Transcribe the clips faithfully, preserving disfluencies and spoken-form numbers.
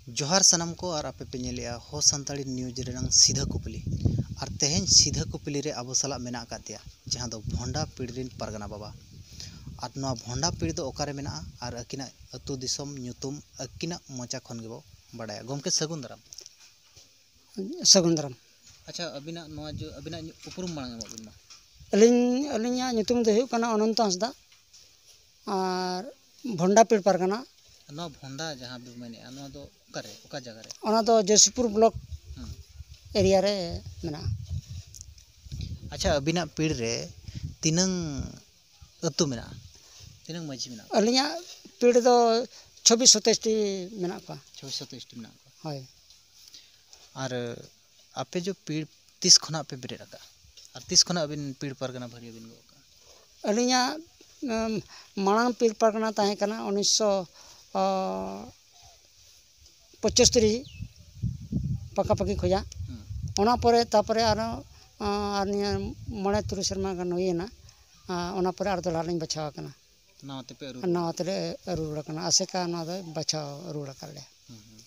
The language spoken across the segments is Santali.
ᱡᱚᱦᱟᱨ ᱥᱟᱱᱟᱢ ᱠᱚ, ᱟᱨ ᱟᱯᱮ ᱯᱮ ᱧᱮᱞᱮᱜᱼᱟ ᱦᱚ ᱥᱟᱱᱛᱟᱲᱤ ᱱᱤᱭᱩᱡᱽ ᱨᱮᱱᱟᱝ ᱥᱤᱫᱷᱟᱹ ᱠᱩᱯᱞᱤ᱾ ᱟᱨ ᱛᱮᱦᱮᱧ ᱥᱤᱫᱷᱟᱹ ᱠᱩᱯᱞᱤ ᱨᱮ ᱟᱵᱚ ᱥᱟᱞᱟᱜ ᱢᱮᱱᱟᱜ ᱟᱠᱟᱫ ᱛᱮᱭᱟ, ᱡᱟᱦᱟᱸ ᱫᱚ ᱵᱷᱚᱸᱰᱟ ᱯᱤᱲ ᱨᱤᱱ ᱯᱟᱨᱜᱟᱱᱟ ᱵᱟᱵᱟ᱾ ᱟᱨ ᱱᱚᱣᱟ ᱵᱷᱚᱸᱰᱟ ᱯᱤᱲ ᱫᱚ ᱚᱠᱟᱨᱮ ᱢᱮᱱᱟᱜᱼᱟ ᱟᱨ ᱟᱹᱠᱤᱱᱟᱜ ᱟᱹᱛᱩ ᱫᱤᱥᱚᱢ ᱧᱩᱛᱩᱢ ᱟᱹᱠᱤᱱᱟᱜ ᱢᱚᱪᱟ ᱠᱷᱚᱱ ᱜᱮᱵᱚ ᱵᱟᱰᱟᱭᱟ᱾ ᱜᱚᱢᱠᱮ, ᱥᱟᱹᱜᱩᱱ ᱫᱟᱨᱟᱢ᱾ ᱥᱟᱹᱜᱩᱱ ᱫᱟᱨᱟᱢ᱾ ᱟᱪᱪᱷᱟ, ᱟᱹᱵᱤᱱᱟᱜ ᱱᱚᱣᱟ ᱡᱚ-, ᱟᱹᱵᱤᱱᱟᱜ ᱧᱩ-, ᱩᱯᱨᱩᱢ ᱢᱟᱲᱟᱝ ᱮᱢᱚᱜ ᱵᱤᱱ ᱢᱟ᱾ ᱟᱹᱞᱤᱧ, ᱟᱹᱞᱤᱧᱟᱜ ᱧᱩᱛᱩᱢ ᱫᱚ ᱦᱩᱭᱩᱜ ᱠᱟᱱᱟ ᱚᱱᱚᱱᱛᱚ ᱦᱟᱸᱥᱫᱟ, ᱟᱨ ᱵᱷᱚᱱᱰᱟᱯᱤᱲ ᱯᱟᱨᱜᱟᱱᱟ᱾ ᱱᱚᱣᱟ ᱵᱷᱚᱱᱰᱟ ᱡᱟᱦᱟᱸ ᱵᱤᱱ ᱢᱮᱱᱮᱫᱼᱟ, ᱱᱚᱣᱟ ᱫᱚ ᱚᱠᱟᱨᱮ, ᱚᱠᱟ ᱡᱟᱭᱜᱟ ᱨᱮ? ᱚᱱᱟ ᱫᱚ ᱡᱚᱭᱥᱤᱯᱩᱨ ᱵᱞᱚᱠ ᱦᱩᱸ᱾ ᱮᱨᱤᱭᱟ ᱨᱮ ᱢᱮᱱᱟᱜᱼᱟ᱾ ᱟᱪᱪᱷᱟ, ᱟᱹᱵᱤᱱᱟᱜ ᱯᱤᱲ ᱨᱮ ᱛᱤᱱᱟᱹᱝ ᱟᱹᱛᱩ ᱢᱮᱱᱟᱜᱼᱟ? ᱛᱤᱱᱟᱹᱝ ᱢᱟᱹᱡᱷᱤ ᱢᱮᱱᱟᱜ ᱠᱚᱣᱟ? ᱟᱹᱞᱤᱧᱟᱜ ᱯᱤᱲ ᱫᱚ ᱪᱷᱚᱵᱵᱤᱥ ᱥᱟᱛᱟᱭᱤᱥ ᱴᱤ ᱢᱮᱱᱟᱜ ᱠᱚᱣᱟ᱾ ᱪᱷᱚᱵᱵᱤᱥ ᱥᱟᱛᱟᱭᱤᱥ ᱴᱤ ᱢᱮᱱᱟᱜ ᱠᱚᱣᱟ᱾ ᱦᱳᱭ᱾ ᱟᱨ ᱟᱯᱮ ᱡᱚ ᱯᱤᱲ ᱛᱤᱥ ᱠᱷᱚᱱᱟᱜ ᱯᱮ ᱵᱮᱨᱮᱫ ᱟᱠᱟᱫᱼᱟ? ᱟᱨ ᱛᱤᱥ ᱠᱷᱚᱱᱟᱜ ᱟᱹᱵᱤᱱ ᱯᱤᱲ ᱯᱟᱨᱜᱟᱱᱟ ᱵᱷᱟᱹᱨᱭᱟᱹ ᱵᱤᱱ ᱜᱚᱜ ᱟᱠᱟᱫᱼᱟ? ᱟᱹᱞᱤᱧᱟᱜ, ᱩᱢ, ᱢᱟᱲᱟᱝ ᱯᱤᱲ ᱯᱟᱨᱜᱟᱱᱟ ᱛᱟᱦᱮᱸ ᱠᱟᱱᱟ ᱩᱱᱤᱥᱥᱚ, ᱚ, ᱯᱚᱸᱪᱟᱛᱛᱳᱨ ᱯᱟᱠᱟᱯᱟᱠᱤ ᱠᱷᱚᱱᱟᱜ᱾ ᱦᱩᱸ᱾ ᱚᱱᱟ ᱯᱚᱨᱮ, ᱛᱟᱨᱯᱚᱨᱮ ᱟᱨᱚ, ᱚ, ᱟᱨ ᱱᱤᱭᱟᱹ ᱢᱚᱬᱮ ᱛᱩᱨᱩᱭ ᱥᱮᱨᱢᱟ ᱜᱟᱱ ᱦᱩᱭᱮᱱᱟ᱾ ᱟ, ᱚᱱᱟ ᱯᱚᱨᱮ ᱟᱨ ᱫᱚᱦᱲᱟ ᱞᱤᱧ ᱵᱟᱪᱷᱟᱣ ᱟᱠᱟᱱᱟ᱾ ᱱᱟᱣᱟ ᱛᱮᱯᱮ ᱟᱹᱨᱩ ᱱᱟᱣᱟ ᱛᱮᱞᱮ ᱟᱹᱨᱩ ᱨᱩᱣᱟᱹᱲ ᱟᱠᱟᱱᱟ᱾ ᱟᱥᱮᱠᱟ ᱱᱚᱣᱟ ᱫᱚ ᱵᱟᱪᱷᱟᱣ ᱨᱩᱣᱟᱹᱲ ᱟᱠᱟᱫ ᱞᱮᱭᱟ᱾ ᱦᱩᱸ, ᱦᱩᱸ᱾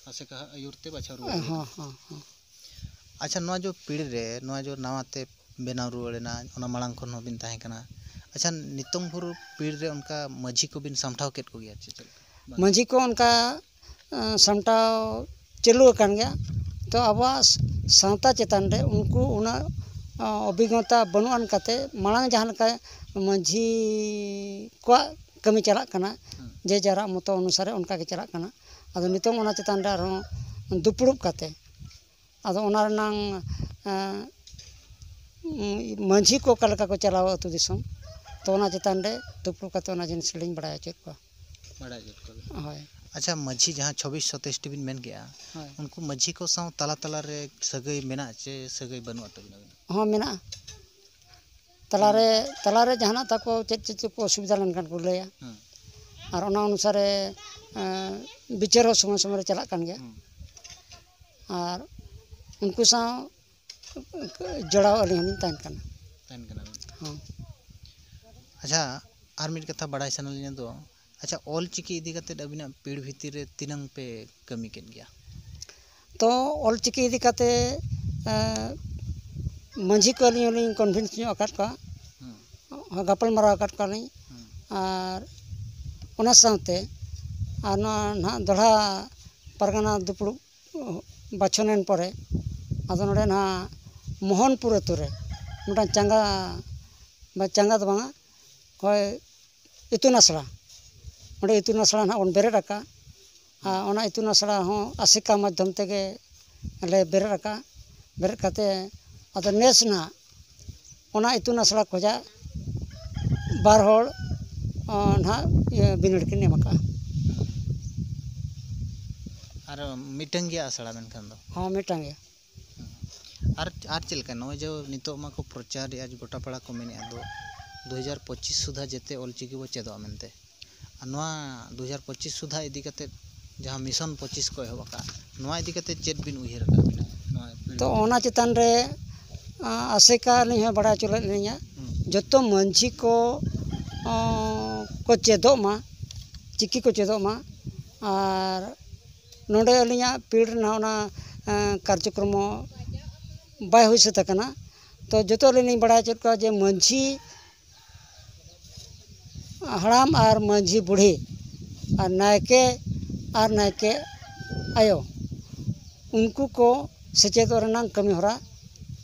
ᱟᱥᱮᱠᱟ ᱟᱹᱭᱩᱨ ᱛᱮ ᱵᱟᱪᱷᱟᱣ ᱨᱩᱣᱟᱹᱲ ᱦᱮᱸ, ᱦᱩᱭ ᱦᱮᱸ, ᱟᱠᱟᱱᱟ᱾ ᱦᱮᱸ, ᱦᱮᱸ᱾ ᱟᱪᱪᱷᱟ, ᱱᱚᱣᱟ ᱡᱚ ᱯᱤᱲ ᱨᱮ, ᱱᱚᱣᱟ ᱡᱚ ᱱᱟᱣᱟ ᱛᱮ ᱵᱮᱱᱟᱣ ᱨᱩᱣᱟᱹᱲ ᱮᱱᱟ, ᱚᱱᱟ ᱢᱟᱲᱟᱝ ᱠᱷᱚᱱ ᱦᱚᱸᱵᱤᱱ ᱛᱟᱦᱮᱸ ᱠᱟᱱᱟ᱾ ᱟᱪᱪᱷᱟ, ᱱᱤᱛᱚᱝ ᱵᱷᱳᱨ ᱯᱤᱲ ᱨᱮ ᱚᱱᱠᱟ ᱢᱟᱹᱡᱷᱤ ᱠᱚᱵᱤᱱ ᱥᱟᱢᱴᱷᱟᱣ ᱠᱮᱫ ᱠᱚᱜᱮᱭᱟ ᱪᱮ ᱪᱮᱫ ᱞᱮᱠᱟ? ᱵᱟᱝ? ᱢᱟᱹᱡᱷᱤ ᱠᱚ ᱚᱱᱠᱟ, ᱮᱸ, ᱥᱟᱢᱴᱟᱣ ᱪᱟᱹᱞᱩ ᱟᱠᱟᱱ ᱜᱮᱭᱟ᱾ ᱛᱚ ᱟᱵᱚᱣᱟᱜ ᱥᱟᱶᱛᱟ ᱪᱮᱛᱟᱱ ᱨᱮ ᱩᱱᱠᱩ ᱩᱱᱟᱹᱜ, ᱚ, ᱚᱵᱷᱤᱜᱽᱜᱚᱛᱟ ᱵᱟᱹᱱᱩᱜ ᱟᱱ ᱠᱟᱛᱮ ᱢᱟᱲᱟᱝ ᱡᱟᱦᱟᱸ ᱞᱮᱠᱟ ᱢᱟᱹᱡᱷᱤ ᱠᱚᱣᱟᱜ ᱠᱟᱹᱢᱤ ᱪᱟᱞᱟᱜ ᱠᱟᱱᱟ, ᱦᱩᱸ᱾ ᱡᱮ ᱡᱟᱨᱟᱜ ᱢᱚᱛᱚ ᱚᱱᱩᱥᱟᱨᱮ ᱚᱱᱠᱟ ᱜᱮ ᱪᱟᱞᱟᱜ ᱠᱟᱱᱟ᱾ ᱟᱫᱚ ᱱᱤᱛᱚᱝ ᱚᱱᱟ ᱪᱮᱛᱟᱱ ᱨᱮ ᱟᱨᱦᱚᱸ ᱫᱩᱯᱲᱩᱵ ᱠᱟᱛᱮ, ᱟᱫᱚ ᱚᱱᱟ ᱨᱮᱱᱟᱝ, ᱮᱸ, ᱢᱟᱹᱡᱷᱤ ᱠᱚ ᱚᱠᱟ ᱞᱮᱠᱟ ᱠᱚ ᱪᱟᱞᱟᱣᱟ ᱟᱹᱛᱩ ᱫᱤᱥᱚᱢ, ᱛᱚ ᱚᱱᱟ ᱪᱮᱛᱟᱱ ᱨᱮ ᱫᱩᱯᱲᱩᱵ ᱠᱟᱛᱮ ᱚᱱᱟ ᱡᱤᱱᱤᱥ ᱞᱤᱧ ᱵᱟᱲᱟᱭ ᱦᱚᱪᱚᱭᱮᱫ ᱠᱚᱣᱟ᱾ ᱵᱟᱲᱟᱭ ᱦᱚᱪᱚᱭᱮᱫ ᱠᱚᱣᱟ᱾ ᱦᱳᱭ᱾ ᱟᱪᱪᱷᱟ, ᱢᱟᱹᱡᱷᱤ ᱡᱟᱦᱟᱸ ᱪᱷᱚᱵᱵᱤᱥ ᱥᱟᱛᱟᱭᱤᱥ ᱴᱤ ᱵᱤᱱ ᱢᱮᱱ ᱠᱮᱜᱼᱟ, ᱦᱳᱭ᱾ ᱩᱱᱠᱩ ᱢᱟᱹᱡᱷᱤ ᱠᱚ ᱥᱟᱶ ᱛᱟᱞᱟ ᱛᱟᱞᱟ ᱨᱮ ᱥᱟᱹᱜᱟᱹᱭ ᱢᱮᱱᱟᱜᱼᱟ ᱪᱮ ᱥᱟᱹᱜᱟᱹᱭ ᱵᱟᱹᱱᱩᱜᱼᱟ ᱛᱟᱹᱵᱤᱱᱟ ᱟᱹᱵᱤᱱᱟᱜ? ᱦᱚᱸ, ᱢᱮᱱᱟᱜᱼᱟ᱾ ᱛᱟᱞᱟᱨᱮ, ᱛᱟᱞᱟᱨᱮ ᱡᱟᱦᱟᱱᱟᱜ ᱛᱟᱠᱚ ᱪᱮᱫ ᱪᱮᱫ ᱪᱚ ᱠᱚ ᱚᱥᱩᱵᱤᱫᱷᱟ ᱞᱮᱱᱠᱷᱟᱱ ᱠᱚ ᱞᱟᱹᱭᱟ᱾ ᱦᱩᱸ᱾ ᱟᱨ ᱚᱱᱟ ᱚᱱᱩᱥᱟᱨᱮ, ᱮᱸ, ᱵᱤᱪᱟᱹᱨ ᱦᱚᱸ ᱥᱚᱢᱚᱭ ᱥᱚᱢᱚᱭ ᱨᱮ ᱪᱟᱞᱟᱜ ᱠᱟᱱ ᱜᱮᱭᱟ᱾ ᱦᱩᱸ᱾ ᱟᱨ ᱩᱱᱠᱩ ᱥᱟᱶ ᱡᱚᱲᱟᱣ ᱟᱹᱞᱤᱧ ᱦᱚᱸᱞᱤᱧ ᱛᱟᱦᱮᱱ ᱠᱟᱱᱟ᱾ ᱛᱟᱦᱮᱱ ᱠᱟᱱᱟ ᱵᱤᱱ᱾ ᱦᱚᱸ᱾ ᱟᱪᱪᱷᱟ, ᱟᱨ ᱢᱤᱫ ᱠᱟᱛᱷᱟ ᱵᱟᱲᱟᱭ ᱥᱟᱱᱟ ᱞᱤᱧᱟ ᱫᱚ, ᱟᱪᱪᱷᱟ, ᱚᱞ ᱪᱤᱠᱤ ᱤᱫᱤ ᱠᱟᱛᱮᱫ ᱟᱹᱵᱤᱱᱟᱜ ᱯᱤᱲ ᱵᱷᱤᱛᱤᱨ ᱨᱮ ᱛᱤᱱᱟᱹᱝ ᱯᱮ ᱠᱟᱹᱢᱤ ᱠᱮᱫ ᱜᱮᱭᱟ? ᱛᱚ ᱚᱞ ᱪᱤᱠᱤ ᱤᱫᱤ ᱠᱟᱛᱮ ᱮᱸ, ᱢᱟᱹᱡᱷᱤ ᱠᱚ ᱟᱹᱞᱤᱧ ᱦᱚᱸᱞᱤᱧ ᱠᱚᱱᱵᱷᱤᱱᱥ ᱧᱚᱜ ᱟᱠᱟᱫ ᱠᱚᱣᱟ, ᱦᱩᱸ᱾ ᱜᱟᱯᱟᱞ ᱢᱟᱨᱟᱣ ᱟᱠᱟᱫ ᱠᱚᱣᱟᱞᱤᱧ᱾ ᱦᱩᱸ᱾ ᱟᱨ ᱚᱱᱟ ᱥᱟᱶᱛᱮ ᱟᱨ ᱱᱚᱣᱟ ᱱᱟᱦᱟᱜ ᱫᱚᱦᱲᱟ ᱯᱟᱨᱜᱟᱱᱟ ᱫᱩᱯᱲᱩᱵ ᱵᱟᱪᱷᱚᱱᱮᱱ ᱯᱚᱨᱮ, ᱟᱫᱚ ᱱᱚᱰᱮ ᱱᱟᱦᱟᱜ ᱢᱳᱦᱚᱱᱯᱩᱨ ᱟᱹᱛᱩ ᱨᱮ ᱢᱤᱫᱴᱟᱝ ᱪᱟᱸᱜᱟ, ᱵᱟ ᱪᱟᱸᱜᱟ ᱫᱚ ᱵᱟᱝᱟ, ᱦᱳᱭ, ᱤᱛᱩᱱ ᱟᱥᱲᱟ, ᱚᱸᱰᱮ ᱤᱛᱩᱱ ᱟᱥᱲᱟ ᱱᱟᱦᱟᱜ ᱵᱚᱱ ᱵᱮᱨᱮᱫ ᱟᱠᱟᱫ᱾ ᱟᱨ ᱚᱱᱟ ᱤᱛᱩᱱ ᱟᱥᱲᱟ ᱦᱚᱸ ᱟᱥᱮᱠᱟ ᱢᱟᱫᱽᱫᱷᱚᱢ ᱛᱮᱜᱮ ᱞᱮ ᱵᱮᱨᱮᱫ ᱟᱠᱟᱫ᱾ ᱵᱮᱨᱮᱫ ᱠᱟᱛᱮ ᱟᱫᱚ ᱱᱮᱥ ᱱᱟᱦᱟᱜ ᱚᱱᱟ ᱤᱛᱩᱱ ᱟᱥᱲᱟ ᱠᱷᱚᱱᱟᱜ ᱵᱟᱨ ᱦᱚᱲ, ᱚ, ᱱᱟᱦᱟᱜ ᱤᱭᱟᱹ ᱵᱤᱱᱤᱰ ᱠᱤᱱ ᱮᱢ ᱟᱠᱟᱫᱼᱟ᱾ ᱟᱨ ᱢᱤᱫᱴᱟᱝ ᱜᱮᱭᱟ ᱟᱥᱲᱟ ᱢᱮᱱᱠᱷᱟᱱ ᱫᱚ? ᱦᱚᱸ, ᱢᱤᱫᱴᱟᱝ ᱜᱮᱭᱟ᱾ ᱟᱨ, ᱟᱨ ᱪᱮᱫ ᱞᱮᱠᱟ ᱱᱚᱜᱼᱚᱭ ᱡᱮ ᱱᱤᱛᱚᱜ ᱢᱟᱠᱚ ᱯᱨᱚᱪᱟᱨᱮᱜᱼᱟ, ᱜᱚᱴᱟ ᱯᱟᱲᱟ ᱠᱚ ᱢᱮᱱᱮᱜᱼᱟ ᱫᱚ ᱫᱩ ᱦᱟᱡᱟᱨ ᱯᱚᱸᱪᱤᱥ ᱥᱩᱫᱷᱟ ᱡᱮᱛᱮ ᱚᱞᱪᱤᱠᱤ ᱵᱚ ᱪᱮᱫᱚᱜᱼᱟ ᱢᱮᱱᱛᱮ, ᱟᱨ ᱱᱚᱣᱟ ᱫᱩ ᱦᱟᱡᱟᱨ ᱯᱚᱸᱪᱤᱥ ᱥᱩᱫᱷᱟ ᱤᱫᱤ ᱠᱟᱛᱮᱫ ᱡᱟᱦᱟᱸ ᱢᱤᱥᱚᱱ ᱯᱚᱸᱪᱤᱥ ᱠᱚ ᱮᱦᱚᱵ ᱟᱠᱟᱫᱼᱟ, ᱱᱚᱣᱟ ᱤᱫᱤ ᱠᱟᱛᱮᱫ ᱪᱮᱫ ᱵᱤᱱ ᱩᱭᱦᱟᱹᱨ ᱟᱠᱟᱫᱼᱟ ᱟᱹᱵᱤᱱᱟᱜ ᱱᱚᱣᱟ ᱯᱤᱲ ᱛᱚ ᱵᱷᱤᱛᱤᱨ ᱚᱱᱟ ᱨᱮ? ᱪᱮᱛᱟᱱ ᱨᱮ, ᱟ, ᱟᱥᱮᱠᱟ ᱟᱹᱞᱤᱧ ᱦᱚᱸ ᱵᱟᱲᱟᱭ ᱦᱚᱪᱚ ᱞᱮᱫ ᱞᱤᱧᱟ, ᱦᱩᱸ᱾ ᱡᱚᱛᱚ ᱢᱟᱹᱡᱷᱤ ᱠᱚ, ᱚ, ᱠᱚ ᱪᱮᱫᱚᱜ ᱢᱟ, ᱪᱤᱠᱤ ᱠᱚ ᱪᱮᱫᱚᱜ ᱢᱟ᱾ ᱟᱨ ᱱᱚᱰᱮ ᱟᱹᱞᱤᱧᱟᱜ ᱯᱤᱲ ᱨᱮᱱᱟᱜ ᱚᱱᱟ, ᱮᱸ, ᱠᱟᱨᱡᱚᱠᱨᱚᱢ ᱵᱟᱭ ᱦᱩᱭ ᱥᱟᱹᱛ ᱟᱠᱟᱱᱟ᱾ ᱛᱚ ᱡᱚᱛᱚ ᱟᱹᱞᱤᱧ ᱞᱤᱧ ᱵᱟᱲᱟᱭ ᱦᱚᱪᱚᱭᱮᱫ ᱠᱚᱣᱟ ᱡᱮ ᱢᱟᱹᱡᱷᱤ ᱦᱟᱲᱟᱢ ᱟᱨ ᱢᱟᱹᱡᱷᱤ ᱵᱩᱲᱦᱤ ᱟᱨ ᱱᱟᱭᱠᱮ ᱟᱨ ᱱᱟᱭᱠᱮ ᱟᱭᱳ, ᱩᱱᱠᱩ ᱠᱚ ᱥᱮᱪᱮᱫᱚᱜ ᱨᱮᱱᱟᱜ ᱠᱟᱹᱢᱤ ᱦᱚᱨᱟ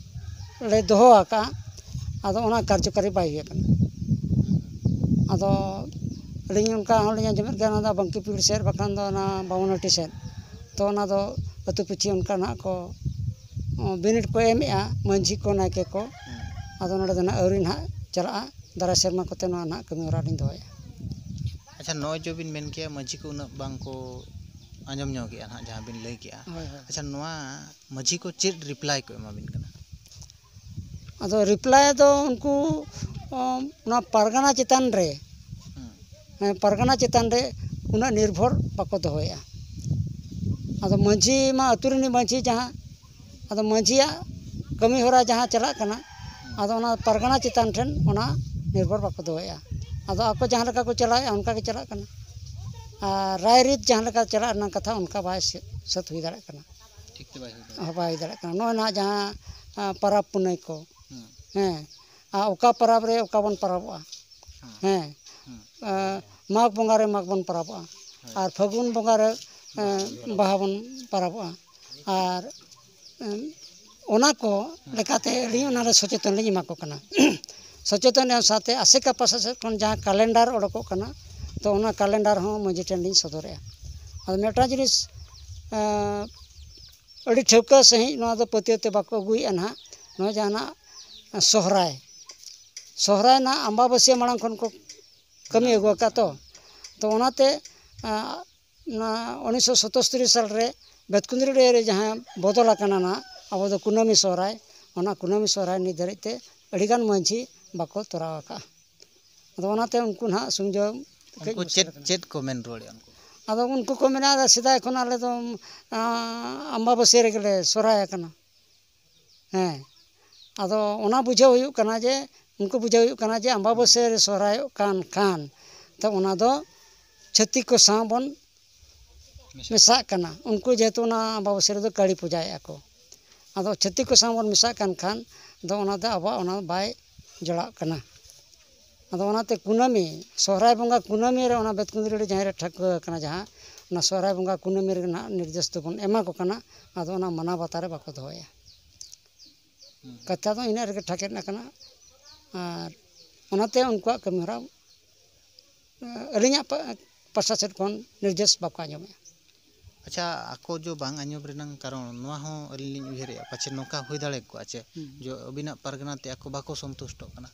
ᱞᱮ ᱫᱚᱦᱚ ᱟᱠᱟᱫᱼᱟ᱾ ᱟᱫᱚ ᱚᱱᱟ ᱠᱟᱨᱡᱚᱠᱟᱨᱤ ᱵᱟᱭ ᱦᱩᱭ ᱟᱠᱟᱱᱟ᱾ ᱟᱫᱚ ᱟᱹᱞᱤᱧ ᱚᱱᱠᱟ ᱦᱚᱸᱞᱤᱧ ᱟᱸᱡᱚᱢᱮᱫ ᱜᱮᱭᱟ, ᱚᱱᱟ ᱫᱚ ᱵᱟᱝᱠᱤ ᱯᱤᱲ ᱥᱮᱫ ᱵᱟᱠᱷᱟᱱ ᱫᱚ ᱚᱱᱟ ᱵᱟᱢᱚᱱᱟᱴᱤ ᱥᱮᱫ, ᱛᱚ ᱚᱱᱟ ᱫᱚ ᱟᱹᱛᱩ ᱯᱤᱪᱷᱤ ᱚᱱᱠᱟ ᱱᱟᱦᱟᱜ ᱠᱚ, ᱚ, ᱵᱤᱱᱤᱰ ᱠᱚ ᱮᱢᱮᱜᱼᱟ ᱢᱟᱹᱡᱷᱤ ᱠᱚ, ᱱᱟᱭᱠᱮ ᱠᱚ᱾ ᱦᱮᱸ᱾ ᱟᱫᱚ ᱱᱚᱰᱮ ᱫᱚ ᱱᱟᱦᱟᱜ ᱟᱹᱣᱨᱤ ᱱᱟᱦᱟᱜ ᱪᱟᱞᱟᱜᱼᱟ, ᱫᱟᱨᱟᱭ ᱥᱮᱨᱢᱟ ᱠᱚᱛᱮ ᱱᱚᱣᱟ ᱱᱟᱦᱟᱜ ᱠᱟᱹᱢᱤ ᱦᱚᱨᱟ ᱞᱤᱧ ᱫᱚᱦᱚᱭᱟ᱾ ᱟᱪᱪᱷᱟ, ᱱᱚᱜᱼᱚᱭ ᱡᱮ ᱵᱤᱱ ᱢᱮᱱ ᱠᱮᱜᱼᱟ ᱢᱟᱹᱡᱷᱤ ᱠᱚ ᱩᱱᱟᱹᱜ ᱵᱟᱝ ᱠᱚ ᱟᱸᱡᱚᱢ ᱧᱚᱜᱮᱜᱼᱟ ᱱᱟᱦᱟᱜ ᱡᱟᱦᱟᱸ ᱵᱤᱱ ᱞᱟᱹᱭ ᱠᱮᱜᱼᱟ᱾ ᱦᱳᱭ, ᱦᱳᱭ᱾ ᱟᱪᱪᱷᱟ, ᱱᱚᱣᱟ ᱢᱟᱹᱡᱷᱤ ᱠᱚ ᱪᱮᱫ ᱨᱤᱯᱞᱟᱭ ᱠᱚ ᱮᱢᱟᱵᱤᱱ ᱠᱟᱱᱟ? ᱟᱫᱚ ᱨᱤᱯᱞᱟᱭ ᱫᱚ ᱩᱱᱠᱩ, ᱚ, ᱚᱱᱟ ᱯᱟᱨᱜᱟᱱᱟ ᱪᱮᱛᱟᱱ ᱨᱮ, ᱦᱮᱸ᱾ ᱦᱮᱸ, ᱯᱟᱨᱜᱟᱱᱟ ᱪᱮᱛᱟᱱ ᱨᱮ ᱩᱱᱟᱹᱜ ᱱᱤᱨᱵᱷᱚᱨ ᱵᱟᱠᱚ ᱫᱚᱦᱚᱭᱮᱜᱼᱟ᱾ ᱟᱫᱚ ᱢᱟᱹᱡᱷᱤ ᱢᱟ ᱟᱹᱛᱩ ᱨᱤᱱᱤᱡ ᱢᱟᱹᱡᱷᱤ ᱡᱟᱦᱟᱸ, ᱟᱫᱚ ᱢᱟᱹᱡᱷᱤᱭᱟᱜ ᱠᱟᱹᱢᱤ ᱦᱚᱨᱟ ᱡᱟᱦᱟᱸ ᱪᱟᱞᱟᱜ ᱠᱟᱱᱟ, ᱟᱫᱚ ᱚᱱᱟ ᱯᱟᱨᱜᱟᱱᱟ ᱪᱮᱛᱟᱱ ᱴᱷᱮᱱ ᱚᱱᱟ ᱱᱤᱨᱵᱷᱚᱨ ᱵᱟᱠᱚ ᱫᱚᱦᱚᱭᱮᱜᱼᱟ᱾ ᱟᱫᱚ ᱟᱠᱚ ᱡᱟᱦᱟᱸ ᱞᱮᱠᱟ ᱠᱚ ᱪᱟᱞᱟᱣᱮᱫᱼᱟ, ᱚᱱᱠᱟ ᱜᱮ ᱪᱟᱞᱟᱜ ᱠᱟᱱᱟ᱾ ᱟᱨ ᱨᱟᱭᱨᱤᱛ ᱡᱟᱦᱟᱸ ᱞᱮᱠᱟ ᱪᱟᱞᱟᱜ ᱨᱮᱱᱟᱜ ᱠᱟᱛᱷᱟ, ᱚᱱᱠᱟ ᱵᱟᱭ ᱥᱟᱹ- ᱥᱟᱹᱛ ᱦᱩᱭ ᱫᱟᱲᱮᱭᱟᱜ ᱠᱟᱱᱟ᱾ ᱴᱷᱤᱠ ᱛᱮ ᱵᱟᱭ ᱦᱩᱭ ᱫᱟᱲᱮᱭᱟᱜ ᱦᱚᱸ ᱵᱟᱭ ᱦᱩᱭ ᱫᱟᱲᱮᱭᱟᱜ ᱠᱟᱱᱟ᱾ ᱱᱚᱜᱼᱚᱭ ᱱᱟᱦᱟᱜ ᱡᱟᱦᱟᱸ, ᱟ, ᱯᱟᱨᱟᱵᱽ ᱯᱩᱱᱟᱹᱭ ᱠᱚ, ᱦᱩᱸ᱾ ᱦᱮᱸ, ᱟᱨ ᱚᱠᱟ ᱯᱟᱨᱟᱵᱽ ᱨᱮ ᱚᱠᱟ ᱵᱚᱱ ᱯᱟᱨᱟᱵᱚᱜᱼᱟ, ᱦᱮᱸ᱾ ᱦᱮᱸ, ᱦᱩᱸ᱾ ᱟ, ᱢᱟᱜᱽ ᱵᱚᱸᱜᱟ ᱨᱮ ᱢᱟᱜᱽ ᱵᱚᱱ ᱯᱟᱨᱟᱵᱚᱜᱼᱟ, ᱦᱳᱭ᱾ ᱟᱨ ᱯᱷᱟᱹᱜᱩᱱ ᱵᱚᱸᱜᱟ ᱨᱮ, ᱟ, ᱵᱟᱦᱟ ᱵᱚᱱ ᱯᱟᱨᱟᱵᱚᱜᱼᱟ᱾ ᱟᱨ, ᱮᱢ, ᱚᱱᱟ ᱠᱚ ᱞᱮᱠᱟᱛᱮ ᱟᱹᱞᱤᱧ ᱚᱱᱟᱨᱮ ᱥᱚᱪᱮᱛᱚᱱ ᱞᱤᱧ ᱮᱢᱟ ᱠᱚ ᱠᱟᱱᱟ᱾ ᱥᱚᱪᱮᱛᱚᱱ ᱮᱢ ᱥᱟᱶᱛᱮ ᱟᱥᱮᱠᱟ ᱯᱟᱥᱟ ᱥᱮᱫ ᱠᱷᱚᱱ ᱡᱟᱦᱟᱸ ᱠᱟᱞᱮᱱᱰᱟᱨ ᱚᱰᱚᱠᱚᱜ ᱠᱟᱱᱟ, ᱛᱚ ᱚᱱᱟ ᱠᱟᱞᱮᱱᱰᱟᱨ ᱦᱚᱸ ᱢᱟᱹᱡᱷᱤ ᱴᱷᱮᱱ ᱞᱤᱧ ᱥᱚᱫᱚᱨᱮᱜᱼᱟ᱾ ᱟᱫᱚ ᱢᱤᱫᱴᱟᱝ ᱡᱤᱱᱤᱥ, ᱮᱸ, ᱟᱹᱰᱤ ᱴᱷᱟᱹᱣᱠᱟᱹ ᱥᱟᱺᱦᱤᱡ ᱱᱚᱣᱟ ᱫᱚ ᱯᱟᱹᱛᱭᱟᱹᱣ ᱛᱮ ᱵᱟᱠᱚ ᱟᱹᱜᱩᱭᱮᱫᱼᱟ ᱱᱟᱦᱟᱜ, ᱱᱚᱣᱟ ᱡᱟᱦᱟᱱᱟᱜ ᱥᱚᱦᱨᱟᱭ, ᱥᱚᱦᱨᱟᱭ ᱱᱟᱦᱟᱜ ᱟᱢᱵᱟᱵᱟᱹᱥᱭᱟᱹ ᱢᱟᱲᱟᱝ ᱠᱷᱚᱱ ᱠᱚ ᱠᱟᱹᱢᱤ ᱟᱹᱜᱩ ᱟᱠᱟᱫ ᱛᱚ᱾ ᱛᱚ ᱚᱱᱟᱛᱮ, ᱟᱸ, ᱚᱱᱟ ᱩᱱᱤᱥᱥᱚ ᱥᱚᱛᱚᱥᱛᱚᱨᱤ ᱥᱟᱞ ᱨᱮ ᱵᱮᱛᱠᱩᱸᱫᱽᱨᱤ ᱨᱮ ᱡᱟᱦᱟᱸ ᱵᱚᱫᱚᱞ ᱟᱠᱟᱱᱟ ᱱᱟᱦᱟᱜ, ᱟᱵᱚ ᱫᱚ ᱠᱩᱱᱟᱹᱢᱤ ᱥᱚᱦᱨᱟᱭ, ᱚᱱᱟ ᱠᱩᱱᱟᱹᱢᱤ ᱥᱚᱦᱨᱟᱭ ᱱᱤᱛ ᱫᱷᱟᱹᱨᱤᱡ ᱛᱮ ᱟᱹᱰᱤᱜᱟᱱ ᱢᱟᱹᱡᱷᱤ ᱵᱟᱠᱚ ᱛᱚᱨᱟᱣ ᱟᱠᱟᱫᱼᱟ᱾ ᱟᱫᱚ ᱚᱱᱟᱛᱮ ᱩᱱᱠᱩ ᱱᱟᱦᱟᱜ ᱥᱩᱧᱡᱟᱹᱣ ᱠᱟᱹᱡ ᱩᱱᱠᱩ ᱢᱩᱥᱠᱤᱞ ᱪᱮᱫ, ᱟᱠᱟᱱᱟ᱾ ᱪᱮᱫ ᱠᱚ ᱢᱮᱱ ᱨᱩᱣᱟᱹᱲᱮᱫᱼᱟ ᱩᱱᱠᱩ? ᱟᱫᱚ ᱩᱱᱠᱩ ᱠᱚ ᱢᱮᱱᱟ, "ᱥᱮᱫᱟᱭ ᱠᱷᱚᱱ ᱟᱞᱮ ᱫᱚ, ᱟᱸ, ᱟᱢᱵᱟᱵᱟᱹᱥᱭᱟᱹ ᱨᱮᱜᱮ ᱞᱮ ᱥᱚᱦᱨᱟᱭ ᱟᱠᱟᱱᱟ᱾" ᱦᱮᱸ, ᱟᱫᱚ ᱚᱱᱟ ᱵᱩᱡᱷᱟᱹᱣ ᱦᱩᱭᱩᱜ ᱠᱟᱱᱟ ᱡᱮ, ᱩᱱᱠᱩ ᱵᱩᱡᱷᱟᱹᱣ ᱦᱩᱭᱩᱜ ᱠᱟᱱᱟ ᱡᱮ ᱟᱢᱵᱟᱵᱟᱹᱥᱭᱟᱹ ᱨᱮ ᱥᱚᱦᱨᱟᱭᱚᱜ ᱠᱟᱱ ᱠᱷᱟᱱ, ᱛᱚ ᱚᱱᱟ ᱫᱚ ᱪᱷᱟᱹᱛᱤᱠ ᱠᱚ ᱥᱟᱶ ᱵᱚᱱ ᱢᱮᱥᱟᱜ ᱠᱟᱱᱟ᱾ ᱩᱱᱠᱩ ᱡᱮᱦᱮᱛᱩ ᱚᱱᱟ ᱟᱢᱵᱟᱵᱟᱹᱥᱭᱟᱹ ᱨᱮᱫᱚ ᱠᱟᱹᱲᱤ ᱯᱩᱡᱟᱹᱭᱮᱫᱼᱟ ᱠᱚ, ᱟᱫᱚ ᱪᱷᱟᱹᱛᱤᱠ ᱠᱚ ᱥᱟᱶ ᱵᱚᱱ ᱢᱮᱥᱟᱜ ᱠᱟᱱ ᱠᱷᱟᱱ ᱫᱚ ᱚᱱᱟ ᱫᱚ ᱟᱵᱚᱣᱟᱜ ᱚᱱᱟ ᱵᱟᱭ ᱡᱚᱲᱟᱜ ᱠᱟᱱᱟ᱾ ᱟᱫᱚ ᱚᱱᱟᱛᱮ ᱠᱩᱱᱟᱹᱢᱤ, ᱥᱚᱦᱨᱟᱭ ᱵᱚᱸᱜᱟ ᱠᱩᱱᱟᱹᱢᱤ ᱨᱮ ᱚᱱᱟ ᱵᱮᱛᱠᱩᱸᱫᱽᱨᱤ ᱨᱮ ᱡᱟᱦᱟᱸᱭ ᱨᱮ ᱴᱷᱟᱹᱣᱠᱟᱹ ᱟᱠᱟᱱᱟ, ᱡᱟᱦᱟᱸ ᱚᱱᱟ ᱥᱚᱦᱨᱟᱭ ᱵᱚᱸᱜᱟ ᱠᱩᱱᱟᱹᱢᱤ ᱨᱮ ᱱᱟᱦᱟᱜ ᱱᱤᱨᱫᱮᱥ ᱫᱚᱵᱚᱱ ᱮᱢᱟ ᱠᱚ ᱠᱟᱱᱟ, ᱟᱫᱚ ᱚᱱᱟ ᱢᱟᱱᱟᱣ ᱵᱟᱛᱟᱣ ᱨᱮ ᱵᱟᱠᱚ ᱫᱚᱦᱚᱭᱟ᱾ ᱦᱩᱸ᱾ ᱠᱟᱛᱷᱟ ᱫᱚ ᱤᱱᱟᱹᱜ ᱨᱮᱜᱮ ᱴᱷᱟᱠᱮᱫ ᱟᱠᱟᱱᱟ᱾ ᱟᱨ ᱚᱱᱟᱛᱮ ᱩᱱᱠᱩᱣᱟᱜ ᱠᱟᱹᱢᱤᱦᱚᱨᱟ, ᱟᱹᱞᱤᱧᱟᱜ ᱯᱟ-, ᱯᱟᱥᱴᱟ ᱥᱮᱫ ᱠᱷᱚᱱ ᱱᱤᱨᱫᱮᱥ ᱵᱟᱠᱚ ᱟᱸᱡᱚᱢᱮᱫᱼᱟ᱾ ᱟᱪᱪᱷᱟ, ᱟᱠᱚ ᱡᱚ ᱵᱟᱝ ᱟᱸᱡᱚᱢ ᱨᱮᱱᱟᱜ ᱠᱟᱨᱚᱱ ᱱᱚᱣᱟ ᱦᱚᱸ ᱟᱹᱞᱤᱧ ᱞᱤᱧ ᱩᱭᱦᱟᱹᱨᱮᱫᱼᱟ, ᱯᱟᱪᱮ ᱱᱚᱝᱠᱟ ᱦᱩᱭ ᱫᱟᱲᱮ ᱠᱚᱜᱼᱟ ᱪᱮ, ᱦᱩᱸ᱾ ᱡᱚ ᱟᱹᱵᱤᱱᱟᱜ ᱯᱟᱨᱜᱟᱱᱟ ᱛᱮ ᱟᱠᱚ ᱵᱟᱠᱚ ᱥᱚᱱᱛᱩᱥᱴᱚᱜ ᱠᱟᱱᱟ?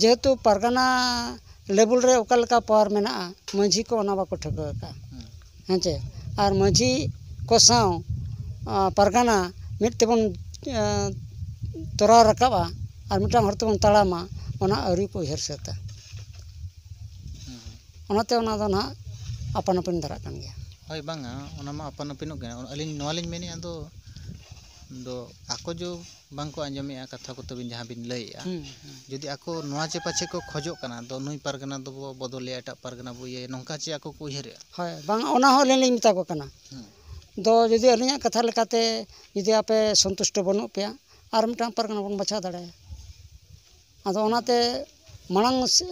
ᱡᱮᱦᱮᱛᱩ ᱯᱟᱨᱜᱟᱱᱟ level ᱨᱮ ᱚᱠᱟ ᱞᱮᱠᱟ power ᱢᱮᱱᱟᱜᱼᱟ, ᱢᱟᱹᱡᱷᱤ ᱠᱚ ᱚᱱᱟ ᱵᱟᱠᱚ ᱴᱷᱟᱹᱣᱠᱟᱹ ᱟᱠᱟᱫᱼᱟ᱾ ᱦᱩᱸ᱾ ᱦᱮᱸ ᱪᱮ? ᱟᱨ ᱢᱟᱹᱡᱷᱤ ᱠᱚ ᱥᱟᱶ, ᱟ, ᱯᱟᱨᱜᱟᱱᱟ ᱢᱤᱫ ᱛᱮᱵᱚᱱ, ᱟ, ᱛᱚᱨᱟᱣ ᱨᱟᱠᱟᱵᱼᱟ ᱟᱨ ᱢᱤᱫᱴᱟᱝ ᱦᱚᱨ ᱛᱮᱵᱚᱱ ᱛᱟᱲᱟᱢᱟ, ᱚᱱᱟ ᱟᱹᱣᱨᱤ ᱠᱚ ᱩᱭᱦᱟᱹᱨ ᱥᱟᱹᱛᱟ᱾ ᱦᱩᱸ᱾ ᱚᱱᱟᱛᱮ ᱚᱱᱟ ᱫᱚ ᱱᱟᱦᱟᱜ ᱟᱯᱟᱱ ᱟᱹᱯᱤᱱ ᱫᱷᱟᱨᱟᱜ ᱠᱟᱱ ᱜᱮᱭᱟ᱾ ᱦᱳᱭ, ᱵᱟᱝᱟ, ᱚᱱᱟ ᱢᱟ ᱟᱯᱟᱱ ᱟᱹᱯᱤᱱᱚᱜ ᱜᱮ᱾ ᱟᱹᱞᱤᱧ ᱱᱚᱣᱟ ᱞᱤᱧ ᱢᱮᱱᱮᱫᱼᱟ, ᱫᱚ ᱫᱚ ᱟᱠᱚ ᱡᱚ ᱵᱟᱝᱠᱚ ᱟᱸᱡᱚᱢᱮᱜᱼᱟ ᱠᱟᱛᱷᱟ ᱠᱚ ᱛᱟᱹᱵᱤᱱ ᱡᱟᱦᱟᱸ ᱵᱤᱱ ᱞᱟᱹᱭᱮᱜᱼᱟ, ᱦᱩᱸ, ᱦᱩᱸ᱾ ᱡᱩᱫᱤ ᱟᱠᱚ ᱱᱚᱣᱟ ᱪᱮ ᱯᱟᱪᱷᱮ ᱠᱚ ᱠᱷᱚᱡᱚᱜ ᱠᱟᱱᱟ, ᱫᱚ ᱱᱩᱭ ᱯᱟᱨᱜᱟᱱᱟ ᱫᱚᱵᱚ ᱵᱚᱫᱚᱞᱮᱭᱟ, ᱮᱴᱟᱜ ᱯᱟᱨᱜᱟᱱᱟ ᱵᱚ ᱤᱭᱟᱹᱭᱟ, ᱱᱚᱝᱠᱟ ᱪᱮ ᱟᱠᱚ ᱠᱚ ᱩᱭᱦᱟᱹᱨᱮᱜᱼᱟ? ᱦᱳᱭ, ᱵᱟᱝ, ᱚᱱᱟ ᱦᱚᱸ ᱟᱹᱞᱤᱧ ᱞᱤᱧ ᱢᱮᱛᱟ ᱠᱚ ᱠᱟᱱᱟ᱾ ᱦᱩᱸ᱾ ᱫᱚ ᱡᱩᱫᱤ ᱟᱹᱞᱤᱧᱟᱜ ᱠᱟᱛᱷᱟ ᱞᱮᱠᱟᱛᱮ ᱡᱩᱫᱤ ᱟᱯᱮ ᱥᱚᱱᱛᱩᱥᱴᱚ ᱵᱟᱹᱱᱩᱜ ᱯᱮᱭᱟ, ᱟᱨ ᱢᱤᱫᱴᱟᱝ ᱯᱟᱨᱜᱟᱱᱟ ᱵᱚᱱ ᱵᱟᱪᱷᱟᱣ ᱫᱟᱲᱮᱭᱟᱭᱟ᱾ ᱟᱫᱚ ᱚᱱᱟᱛᱮ ᱢᱟᱲᱟᱝ ᱥᱮ-,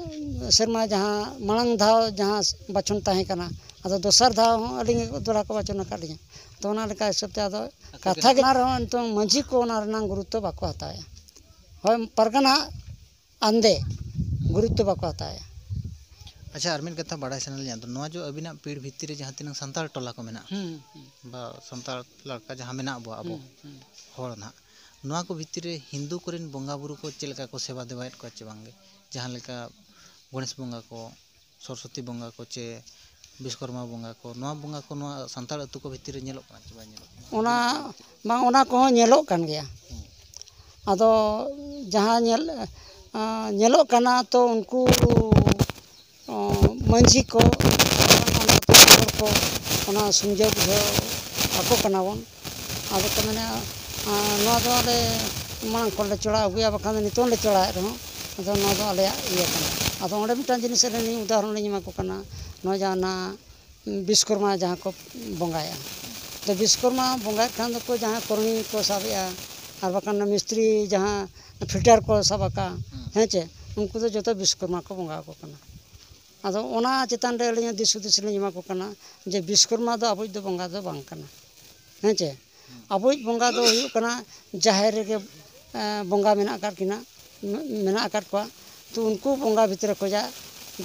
ᱥᱮᱨᱢᱟ ᱡᱟᱦᱟᱸ ᱢᱟᱲᱟᱝ ᱫᱷᱟᱣ ᱡᱟᱦᱟᱸ ᱵᱟᱪᱷᱚᱱ ᱛᱟᱦᱮᱸ ᱠᱟᱱᱟ, ᱟᱫᱚ ᱫᱚᱥᱟᱨ ᱫᱷᱟᱣ ᱦᱚᱸ ᱟᱹᱞᱤᱧ ᱜᱮᱠᱚ ᱫᱚᱦᱲᱟ ᱠᱚ ᱵᱟᱪᱷᱚᱱ ᱟᱠᱟᱫ ᱞᱤᱧᱟ᱾ ᱛᱚ ᱚᱱᱟ ᱞᱮᱠᱟ ᱦᱤᱥᱟᱹᱵ ᱛᱮ ᱟᱫᱚ ᱟᱠᱚ ᱠᱟᱛᱷᱟ ᱜᱮ ᱜᱮ ᱚᱱᱟ ᱨᱮᱦᱚᱸ ᱱᱤᱛᱚᱝ ᱢᱟᱹᱡᱷᱤ ᱠᱚ ᱚᱱᱟ ᱨᱮᱱᱟᱜ ᱜᱩᱨᱩᱛᱛᱚ ᱵᱟᱠᱚ ᱦᱟᱛᱟᱣᱮᱫᱼᱟ᱾ ᱦᱳᱭ, ᱯᱟᱨᱜᱟᱱᱟ ᱟᱱᱫᱮ ᱜᱩᱨᱩᱛᱛᱚ ᱵᱟᱠᱚ ᱦᱟᱛᱟᱣᱮᱫᱼᱟ᱾ ᱟᱪᱪᱷᱟ, ᱟᱨ ᱢᱤᱫ ᱠᱟᱛᱷᱟ ᱵᱟᱲᱟᱭ ᱥᱟᱱᱟ ᱞᱤᱧᱟ, ᱟᱫᱚ ᱱᱚᱣᱟ ᱡᱚ ᱟᱹᱵᱤᱱᱟᱜ ᱯᱤᱲ ᱵᱷᱤᱛᱤᱨ ᱨᱮ ᱡᱟᱦᱟᱸ ᱛᱤᱱᱟᱹᱜ ᱥᱟᱱᱛᱟᱲ ᱴᱚᱞᱟ ᱠᱚ ᱢᱮᱱᱟᱜᱼᱟ, ᱦᱩᱸ, ᱦᱩᱸ᱾ ᱵᱟ ᱥᱟᱱᱛᱟᱲ ᱞᱮᱠᱟ ᱡᱟᱦᱟᱸ ᱢᱮᱱᱟᱜ ᱵᱚ ᱟᱵᱚ ᱦᱩᱸ, ᱦᱩᱸ᱾ ᱦᱚᱲ ᱱᱟᱦᱟᱜ, ᱱᱚᱣᱟ ᱠᱚ ᱵᱷᱤᱛᱤᱨ ᱨᱮ ᱦᱤᱱᱫᱩ ᱠᱚᱨᱮᱱ ᱵᱚᱸᱜᱟ ᱵᱩᱨᱩ ᱠᱚ ᱪᱮᱫ ᱞᱮᱠᱟ ᱠᱚ ᱥᱮᱵᱟ ᱫᱮᱵᱟᱭᱮᱫ ᱠᱚᱣᱟ ᱪᱮ ᱵᱟᱝᱜᱮ? ᱡᱟᱦᱟᱸ ᱞᱮᱠᱟ ᱜᱚᱬᱮᱥ ᱵᱚᱸᱜᱟ ᱠᱚ, ᱥᱚᱨᱚᱥᱚᱛᱤ ᱵᱚᱸᱜᱟ ᱠᱚ ᱪᱮ ᱵᱤᱥᱠᱚᱨᱢᱟ ᱵᱚᱸᱜᱟ ᱠᱚ, ᱱᱚᱣᱟ ᱵᱚᱸᱜᱟ ᱠᱚ ᱱᱚᱣᱟ ᱥᱟᱱᱛᱟᱲ ᱟᱹᱛᱩ ᱠᱚ ᱵᱷᱤᱛᱤᱨ ᱨᱮ ᱧᱮᱞᱚᱜ ᱠᱟᱱᱟ ᱪᱮ ᱵᱟᱭ ᱧᱮᱞᱚᱜ ᱠᱟᱱᱟ? ᱚᱱᱟ ᱵᱟᱝ, ᱚᱱᱟ ᱠᱚᱦᱚᱸ ᱧᱮᱞᱚᱜ ᱠᱟᱱ ᱜᱮᱭᱟ᱾ ᱦᱩᱸ᱾ ᱟᱫᱚ ᱡᱟᱦᱟᱸ ᱧᱮᱞ, ᱟᱸ, ᱧᱮᱞᱚᱜ ᱠᱟᱱᱟ, ᱛᱚ ᱩᱱᱠᱩ, ᱚᱸ, ᱢᱟᱹᱡᱷᱤ ᱠᱚ, ᱚᱱᱟ ᱟᱹᱛᱩ ᱦᱚᱲ ᱠᱚ ᱚᱱᱟ ᱥᱩᱢᱡᱷᱟᱹᱣ ᱵᱩᱡᱷᱟᱹᱣ ᱟᱠᱚ ᱠᱟᱱᱟ ᱵᱚᱱ᱾ ᱟᱫᱚ ᱠᱚ ᱢᱮᱱᱟ, ᱟᱸ, ᱱᱚᱣᱟ ᱫᱚ ᱟᱞᱮ ᱢᱟᱲᱟᱝ ᱠᱷᱚᱱ ᱞᱮ ᱪᱚᱲᱟᱣ ᱟᱹᱜᱩᱭᱟ, ᱵᱟᱠᱷᱟᱱ ᱫᱚ ᱱᱤᱛᱚᱝ ᱞᱮ ᱪᱚᱲᱟᱣᱮᱫ ᱨᱮᱦᱚᱸ, ᱟᱫᱚ ᱱᱚᱣᱟ ᱫᱚ ᱟᱞᱮᱭᱟᱜ ᱤᱭᱟᱹ ᱠᱟᱱᱟ᱾ ᱟᱫᱚ ᱚᱸᱰᱮ ᱢᱤᱫᱴᱟᱝ ᱡᱤᱱᱤᱥ ᱟᱹᱞᱤᱧ ᱞᱤᱧ ᱩᱫᱟᱦᱚᱨᱚᱱ ᱞᱤᱧ ᱮᱢᱟ ᱠᱚ ᱠᱟᱱᱟ, ᱱᱚᱣᱟ ᱡᱟᱦᱟᱸ ᱚᱱᱟ ᱵᱤᱥᱠᱚᱨᱢᱟ ᱡᱟᱦᱟᱸ ᱠᱚ ᱵᱚᱸᱜᱟᱭᱟ᱾ ᱛᱚ ᱵᱤᱥᱠᱚᱨᱢᱟ ᱵᱚᱸᱜᱟᱭᱮᱫ ᱠᱷᱟᱱ ᱫᱚᱠᱚ ᱡᱟᱦᱟᱸ ᱠᱚᱨᱚᱱᱤ ᱠᱚ ᱥᱟᱵᱮᱜᱼᱟ, ᱟᱨ ᱵᱟᱠᱷᱟᱱ ᱢᱤᱥᱛᱨᱤ ᱡᱟᱦᱟᱸ ᱯᱷᱤᱴᱟᱨ ᱠᱚ ᱥᱟᱵ ᱟᱠᱟᱫ, ᱦᱩᱸ᱾ ᱦᱮᱸ ᱪᱮ, ᱩᱱᱠᱩ ᱫᱚ ᱡᱚᱛᱚ ᱵᱤᱥᱠᱚᱨᱢᱟ ᱠᱚ ᱵᱚᱸᱜᱟ ᱟᱠᱚ ᱠᱟᱱᱟ᱾ ᱟᱫᱚ ᱚᱱᱟ ᱪᱮᱛᱟᱱ ᱨᱮ ᱟᱹᱞᱤᱧ ᱦᱚᱸ ᱫᱤᱥ ᱦᱩᱫᱤᱥ ᱞᱤᱧ ᱮᱢᱟ ᱠᱚ ᱠᱟᱱᱟ ᱡᱮ ᱵᱤᱥᱠᱚᱨᱢᱟ ᱫᱚ ᱟᱵᱚᱭᱤᱡ ᱫᱚ ᱵᱚᱸᱜᱟ ᱫᱚ ᱵᱟᱝ ᱠᱟᱱᱟ, ᱦᱮᱸ ᱪᱮ᱾ ᱦᱩᱸ᱾ ᱟᱵᱚᱭᱤᱡ ᱵᱚᱸᱜᱟ ᱫᱚ ᱦᱩᱭᱩᱜ ᱠᱟᱱᱟ ᱡᱟᱦᱮᱨ ᱨᱮᱜᱮ, ᱮᱸ, ᱵᱚᱸᱜᱟ ᱢᱮᱱᱟᱜ ᱟᱠᱟᱫ ᱠᱤᱱᱟ, ᱢᱮ-, ᱢᱮᱱᱟᱜ ᱟᱠᱟᱫ ᱠᱚᱣᱟ᱾ ᱛᱚ ᱩᱱᱠᱩ ᱵᱚᱸᱜᱟ ᱵᱷᱤᱛᱨᱤ ᱠᱷᱚᱱᱟᱜ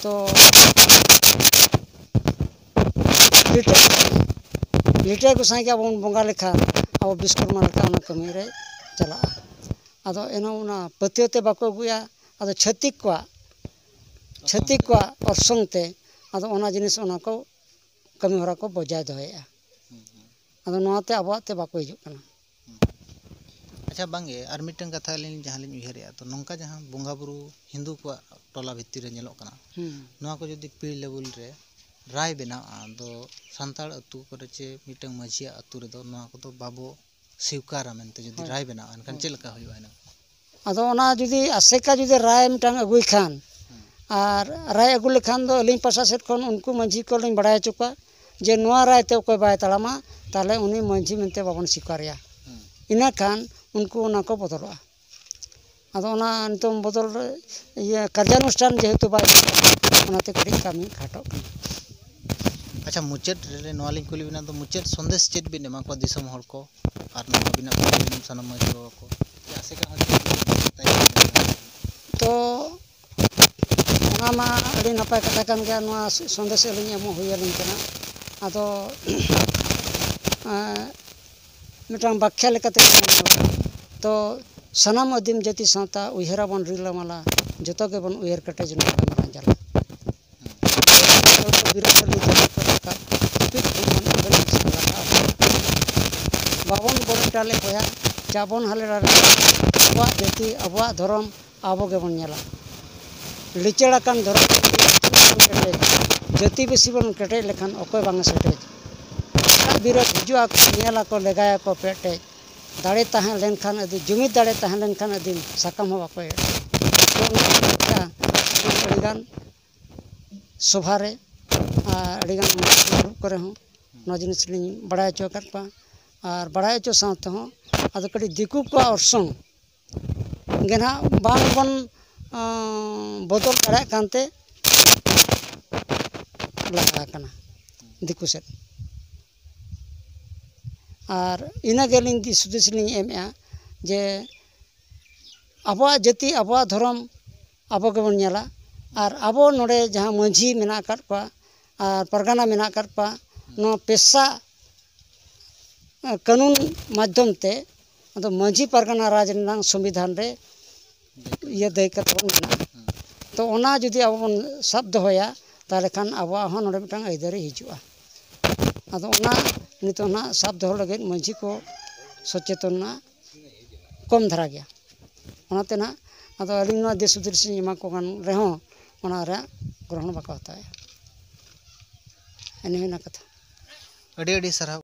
ᱫᱚ ᱞᱤᱴᱟᱹ, ᱞᱤᱴᱟᱹ ᱜᱚᱸᱥᱟᱭ ᱜᱮ ᱟᱵᱚ ᱵᱚᱱ ᱵᱚᱸᱜᱟ ᱞᱮᱠᱷᱟᱱ ᱟᱵᱚ ᱵᱤᱥᱠᱚᱨᱢᱟ ᱞᱮᱠᱟ ᱚᱱᱟ ᱠᱟᱹᱢᱤ ᱨᱮ ᱪᱟᱞᱟᱜᱼᱟ᱾ ᱟᱫᱚ ᱮᱱᱦᱚᱸ ᱚᱱᱟ ᱯᱟᱹᱛᱭᱟᱹᱣ ᱛᱮ ᱵᱟᱠᱚ ᱟᱹᱜᱩᱭᱟ᱾ ᱟᱫᱚ ᱪᱷᱟᱹᱛᱤᱠ ᱠᱚᱣᱟᱜ, ᱪᱷᱟᱹᱛᱤᱠ ᱠᱚᱣᱟᱜ ᱚᱨᱥᱚᱝ ᱛᱮ ᱟᱫᱚ ᱚᱱᱟ ᱡᱤᱱᱤᱥ ᱚᱱᱟ ᱠᱚ ᱠᱟᱹᱢᱤ ᱦᱚᱨᱟ ᱠᱚ ᱵᱚᱡᱟᱭ ᱫᱚᱦᱚᱭᱮᱫᱼᱟ᱾ ᱦᱩᱸ, ᱦᱩᱸ᱾ ᱟᱫᱚ ᱱᱚᱣᱟᱛᱮ ᱟᱵᱚᱣᱟᱜ ᱛᱮ ᱵᱟᱠᱚ ᱦᱤᱡᱩᱜ ᱠᱟᱱᱟ᱾ ᱦᱩᱸ᱾ ᱟᱪᱪᱷᱟ, ᱵᱟᱝᱜᱮ, ᱟᱨ ᱢᱤᱫᱴᱟᱝ ᱠᱟᱛᱷᱟ ᱟᱹᱞᱤᱧ ᱡᱟᱦᱟᱸ ᱞᱤᱧ ᱩᱭᱦᱟᱹᱨᱮᱜᱼᱟ, ᱛᱚ ᱱᱚᱝᱠᱟ ᱡᱟᱦᱟᱸ ᱵᱚᱸᱜᱟ ᱵᱩᱨᱩ ᱦᱤᱱᱫᱩ ᱠᱚᱣᱟᱜ ᱴᱚᱞᱟ ᱵᱷᱤᱛᱤᱨ ᱨᱮ ᱧᱮᱞᱚᱜ ᱠᱟᱱᱟ, ᱦᱩᱸ᱾ ᱱᱚᱣᱟ ᱠᱚ ᱡᱩᱫᱤ ᱯᱤᱲ ᱞᱮᱵᱮᱞ ᱨᱮ ᱨᱟᱭ ᱵᱮᱱᱟᱜᱼᱟ, ᱫᱚ ᱥᱟᱱᱛᱟᱲ ᱟᱹᱛᱩ ᱠᱚᱨᱮ ᱪᱮ ᱢᱤᱫᱴᱟᱝ ᱢᱟᱹᱡᱷᱤᱭᱟᱜ ᱟᱹᱛᱩ ᱨᱮᱫᱚ ᱱᱚᱣᱟ ᱠᱚᱫᱚ ᱵᱟᱵᱚ ᱥᱤᱣᱠᱟᱨᱟ ᱢᱮᱱᱛᱮ ᱡᱩᱫᱤ ᱦᱳᱭ᱾ ᱨᱟᱭ ᱵᱮᱱᱟᱜᱼᱟ, ᱮᱱᱠᱷᱟᱱ ᱦᱳᱭ᱾ ᱪᱮᱫ ᱞᱮᱠᱟ ᱦᱩᱭᱩᱜᱼᱟ ᱦᱩᱱᱟᱹᱝ? ᱟᱫᱚ ᱚᱱᱟ ᱡᱩᱫᱤ ᱟᱥᱮᱠᱟ ᱡᱩᱫᱤ ᱨᱟᱭ ᱢᱤᱫᱴᱟᱝ ᱟᱹᱜᱩᱭ ᱠᱷᱟᱱ, ᱦᱩᱸ᱾ ᱟᱨ ᱨᱟᱭ ᱟᱹᱜᱩ ᱞᱮᱠᱷᱟᱱ ᱫᱚ ᱟᱹᱞᱤᱧ ᱯᱟᱥᱟ ᱥᱮᱫ ᱠᱷᱚᱱ ᱩᱱᱠᱩ ᱢᱟᱹᱡᱷᱤ ᱠᱚᱞᱤᱧ ᱵᱟᱲᱟᱭ ᱦᱚᱪᱚ ᱠᱚᱣᱟ ᱡᱮ ᱱᱚᱣᱟ ᱨᱟᱭ ᱛᱮ ᱚᱠᱚᱭ ᱵᱟᱭ ᱛᱟᱲᱟᱢᱟ, ᱛᱟᱦᱚᱞᱮ ᱩᱱᱤ ᱢᱟᱹᱡᱷᱤ ᱢᱮᱱᱛᱮ ᱵᱟᱵᱚᱱ ᱥᱤᱠᱟᱨᱮᱭᱟ᱾ ᱦᱩᱸ᱾ ᱤᱱᱟᱹ ᱠᱷᱟᱱ ᱩᱱᱠᱩ ᱚᱱᱟ ᱠᱚ ᱵᱚᱫᱚᱞᱚᱜᱼᱟ᱾ ᱟᱫᱚ ᱚᱱᱟ ᱱᱤᱛᱚᱝ ᱵᱚᱫᱚᱞ ᱨᱮ ᱤᱭᱟᱹ ᱠᱟᱨᱡᱟᱱᱩᱥᱴᱷᱟᱱ ᱡᱮᱦᱮᱛᱩ ᱵᱟᱭ ᱦᱩᱭᱩᱜ ᱠᱟᱱᱟ, ᱚᱱᱟᱛᱮ ᱠᱟᱹᱴᱤᱡ ᱠᱟᱹᱢᱤ ᱠᱷᱟᱴᱚᱜ ᱠᱟᱱᱟ᱾ ᱟᱪᱪᱷᱟ, ᱢᱩᱪᱟᱹᱫ ᱨᱮ ᱱᱚᱣᱟ ᱞᱤᱧ ᱠᱩᱞᱤ ᱵᱮᱱᱟ, ᱫᱚ ᱢᱩᱪᱟᱹᱫ ᱥᱚᱱᱫᱮᱥ ᱪᱮᱫ ᱵᱤᱱ ᱮᱢᱟ ᱠᱚᱣᱟ ᱫᱤᱥᱚᱢ ᱦᱚᱲ ᱠᱚ ᱟᱨ ᱱᱚᱣᱟ ᱟᱹᱵᱤᱱᱟᱜ ᱥᱟᱱᱟᱢ ᱢᱟᱹᱡᱷᱤ ᱵᱟᱵᱟ ᱠᱚ? ᱪᱮᱫᱟᱜ ᱥᱮ ᱠᱟᱱᱟ ᱛᱚ ᱚᱱᱟ ᱢᱟ ᱟᱹᱰᱤ ᱱᱟᱯᱟᱭ ᱠᱟᱛᱷᱟ ᱠᱟᱱ ᱜᱮᱭᱟ, ᱱᱚᱣᱟ ᱥᱚᱱᱫᱮᱥ ᱟᱹᱞᱤᱧ ᱮᱢᱚᱜ ᱦᱩᱭ ᱟᱹᱞᱤᱧ ᱠᱟᱱᱟ᱾ ᱟᱫᱚ ᱮᱸ, ᱢᱤᱫᱴᱟᱝ ᱵᱟᱠᱷᱭᱟ ᱞᱮᱠᱟᱛᱮ ᱛᱚ ᱥᱟᱱᱟᱢ ᱟᱹᱫᱤᱢ ᱡᱟᱹᱛᱤ ᱥᱟᱶᱛᱟ ᱩᱭᱦᱟᱹᱨᱟᱵᱚᱱ ᱨᱤᱞᱟᱹᱢᱟᱞᱟ, ᱡᱚᱛᱚ ᱜᱮᱵᱚᱱ ᱩᱭᱦᱟᱹᱨ ᱠᱮᱴᱮᱡ ᱱᱚᱣᱟ ᱠᱟᱹᱢᱤ ᱨᱟᱧᱡᱟᱞᱟ᱾ ᱵᱤᱨᱳᱫᱷ ᱨᱮ ᱱᱤᱛᱚᱜ ᱠᱟᱹᱴᱤᱡ ᱠᱟᱜ ᱡᱩᱯᱤᱫ ᱠᱷᱚᱱ ᱵᱚᱱ ᱩᱰᱩᱠ ᱞᱟᱜᱟᱜᱼᱟ᱾ ᱵᱟᱵᱚᱱ ᱵᱚᱨᱮ ᱴᱟᱞᱮ ᱵᱚᱭᱦᱟ, ᱪᱟᱵᱚᱱ ᱦᱟᱞᱮ ᱰᱟᱞᱮ, ᱟᱵᱚᱣᱟᱜ ᱡᱟᱹᱛᱤ, ᱟᱵᱚᱣᱟᱜ ᱫᱷᱚᱨᱚᱢ ᱟᱵᱚ ᱜᱮᱵᱚᱱ ᱧᱮᱞᱟ᱾ ᱞᱤᱪᱟᱹᱲ ᱟᱠᱟᱱ ᱫᱷᱚᱨᱚᱢ ᱠᱮᱴᱮᱡ, ᱡᱟᱹᱛᱤ ᱵᱮᱥᱤ ᱵᱚᱱ ᱠᱮᱴᱮᱡ ᱞᱮᱠᱷᱟᱱ ᱚᱠᱚᱭ ᱵᱟᱝ ᱮ ᱥᱮᱴᱮᱡ᱾ ᱮᱴᱟᱜ ᱵᱤᱨᱳᱫᱷ ᱦᱤᱡᱩᱜ ᱟᱠᱚ, ᱧᱮᱞ ᱟᱠᱚ, ᱞᱮᱜᱟᱭᱟᱠᱚ ᱯᱮᱴᱮᱡ᱾ ᱫᱟᱲᱮ ᱛᱟᱦᱮᱸ ᱞᱮᱱᱠᱷᱟᱱ ᱟᱹᱫᱤᱢ, ᱡᱩᱢᱤᱫ ᱫᱟᱲᱮ ᱛᱟᱦᱮᱸ ᱞᱮᱱᱠᱷᱟᱱ ᱟᱹᱫᱤᱢ, ᱥᱟᱠᱟᱢ ᱦᱚᱸ ᱵᱟᱠᱚ ᱮᱲᱮᱡ᱾ ᱛᱚ ᱱᱚᱣᱟ ᱞᱮᱠᱟ ᱟᱹᱰᱤᱜᱟᱱ ᱥᱚᱵᱷᱟ ᱨᱮ ᱟᱨ ᱟᱹᱰᱤᱜᱟᱱ ᱫᱩᱲᱩᱵ ᱠᱚᱨᱮ ᱦᱚᱸ ᱱᱚᱣᱟ ᱡᱤᱱᱤᱥ ᱞᱤᱧ ᱵᱟᱲᱟᱭ ᱦᱚᱪᱚ ᱟᱠᱟᱫ ᱠᱚᱣᱟ᱾ ᱟᱨ ᱵᱟᱲᱟᱭ ᱦᱚᱪᱚ ᱥᱟᱶ ᱛᱮᱦᱚᱸ ᱟᱫᱚ ᱠᱟᱹᱴᱤᱡ ᱫᱤᱠᱩ ᱠᱚᱣᱟᱜ ᱚᱨᱥᱚᱝ ᱜᱮ ᱱᱟᱦᱟᱜ ᱵᱟᱝ ᱵᱚᱱ, ᱟᱸ, ᱵᱚᱫᱚᱞ ᱫᱟᱲᱮᱭᱟᱜ ᱠᱟᱱᱛᱮ ᱞᱟᱦᱟ ᱟᱠᱟᱱᱟ ᱫᱤᱠᱩ ᱥᱮᱫ᱾ ᱟᱨ ᱤᱱᱟᱹᱜᱮ ᱟᱹᱞᱤᱧ ᱫᱤᱥ ᱦᱩᱫᱤᱥ ᱞᱤᱧ ᱮᱢᱮᱫᱼᱟ ᱡᱮ ᱟᱵᱚᱣᱟᱜ ᱡᱟᱹᱛᱤ, ᱟᱵᱚᱣᱟᱜ ᱫᱷᱚᱨᱚᱢ ᱟᱵᱚ ᱜᱮᱵᱚᱱ ᱧᱮᱞᱟ᱾ ᱟᱨ ᱟᱵᱚ ᱱᱚᱰᱮ ᱡᱟᱦᱟᱸ ᱢᱟᱹᱡᱷᱤ ᱢᱮᱱᱟᱜ ᱟᱠᱟᱫ ᱠᱚᱣᱟ ᱟᱨ ᱯᱟᱨᱜᱟᱱᱟ ᱢᱮᱱᱟᱜ ᱟᱠᱟᱫ ᱠᱚᱣᱟ, ᱱᱚᱣᱟ ᱯᱮᱥᱟ ᱠᱟᱹᱱᱩᱱ ᱢᱟᱫᱽᱫᱷᱚᱢ ᱛᱮ, ᱟᱫᱚ ᱢᱟᱹᱡᱷᱤ ᱯᱟᱨᱜᱟᱱᱟ ᱨᱟᱡᱽ ᱨᱮᱱᱟᱜ ᱥᱚᱝᱵᱤᱫᱷᱟᱱ ᱨᱮ ᱤᱭᱟᱹ ᱫᱟᱹᱭᱠᱟᱹ ᱛᱟᱵᱚᱱ ᱢᱮᱱᱟᱜᱼᱟ᱾ ᱛᱚ ᱚᱱᱟ ᱡᱩᱫᱤ ᱟᱵᱚ ᱵᱚᱱ ᱥᱟᱵ ᱫᱚᱦᱚᱭᱟ, ᱛᱟᱦᱚᱞᱮ ᱠᱷᱟᱱ ᱟᱵᱚᱣᱟᱜ ᱦᱚᱸ ᱱᱚᱰᱮ ᱢᱤᱫᱴᱟᱝ ᱟᱹᱭᱫᱟᱹᱨᱤ ᱦᱤᱡᱩᱜᱼᱟ᱾ ᱟᱫᱚ ᱚᱱᱟ ᱱᱤᱛᱚᱜ ᱱᱟᱜ ᱥᱟᱵ ᱫᱚᱦᱚ ᱞᱟᱹᱜᱤᱫ ᱢᱟᱹᱡᱷᱤ ᱠᱚ ᱥᱚᱪᱮᱛᱚᱱ ᱨᱮᱱᱟᱜ ᱠᱚᱢ ᱫᱷᱟᱨᱟ ᱜᱮᱭᱟ᱾ ᱚᱱᱟᱛᱮ ᱱᱟᱜ ᱟᱫᱚ ᱟᱹᱞᱤᱧ ᱱᱚᱣᱟ ᱫᱤᱥ ᱦᱩᱫᱤᱥ ᱞᱤᱧ ᱮᱢᱟ ᱠᱚ ᱠᱟᱱ ᱨᱮᱦᱚᱸ ᱚᱱᱟ ᱨᱮᱭᱟᱜ ᱜᱨᱚᱦᱚᱱ ᱵᱟᱠᱚ ᱦᱟᱛᱟᱣᱮᱫᱼᱟ᱾ ᱤᱱᱟᱹ ᱦᱩᱭᱱᱟ ᱠᱟᱛᱷᱟ᱾ ᱟᱹᱰᱤ ᱟᱹᱰᱤ ᱥᱟᱨᱦᱟᱣ